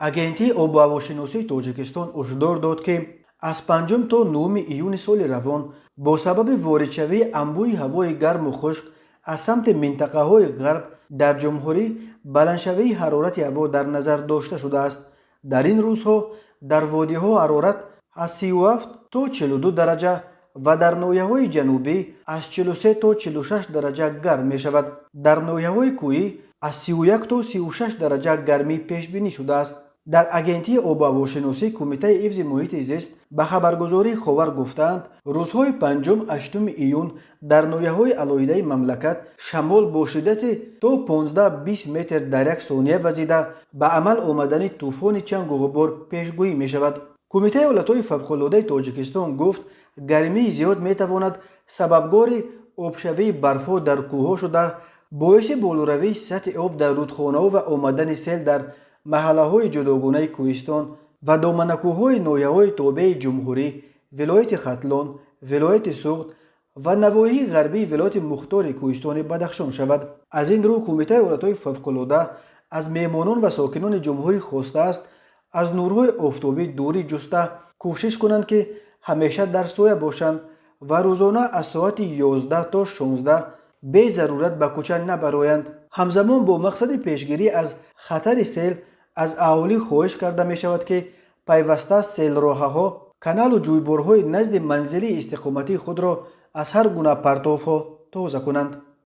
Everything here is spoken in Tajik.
Агентии обуҳавошиносии Тоҷикистон ҳушдор дод, ки аз 5 то 9 июни соли равон бо сабаби воридшавии анбӯҳи ҳавои гарму хушк аз самти минтақаҳои ғарб дар ҷумҳурӣ баландшавии ҳарорати ҳаво дар назар дошта шудааст. Дар ин рӯзҳо дар водиҳо ҳарорат аз 37 то 42 дараҷа ва дар ноҳияҳои ҷанубӣ аз 43 то 46 дараҷа гарм мешавад. Дар ноҳияҳои кӯҳӣ аз 31 то 36 дараҷа гармӣ пешбинӣ шудааст. Дар Агентии обуҳавошиносӣ Кумитаи ҳифзи муҳити зист ба хабаргузории «Ховар» гуфтаанд, рӯзҳои 5-8 июн дар ноҳияҳои алоҳидаи мамлакат шамол бо шиддати то 15-20 метр дар як сония вазида, ба амал омадани тӯфони чангу ғубор пешгӯӣ мешавад. Кумитаи ҳолатҳои фавқулодаи Тоҷикистон гуфт, гармии зиёд метавонад сабабгори обшавии барфҳо дар кӯҳҳо шуда, боиси болоравии сатҳи об дар рудхонаҳо ва омадани сел дар маҳаллаҳои ҷудогонаи кӯҳистон ва доманакӯҳҳои ноҳияҳои тобеи ҷумҳурӣ, вилояти Хатлон, вилояти Суғд ва навоҳии ғарбии вилояти мухтори кӯҳистони Бадахшон шавад. Аз ин рӯ Кумитаи ҳолатҳои фавқулода аз меҳмонон ва сокинони ҷумҳурӣ хостааст, аз нурҳои офтобӣ дурӣ ҷуста, кӯшиш кунанд, ки ҳамеша дар соя бошанд ва рӯзона аз соати 11 то 16 безарурат ба кӯча набароянд. Ҳамзамон, бо мақсади пешгирӣ аз хатари сел аз аҳолӣ хоҳиш карда мешавад, ки пайваста селроҳаҳо, каналу ҷӯйборҳои назди манзилии истиқоматии худро аз ҳар гуна партовҳо тоза кунанд.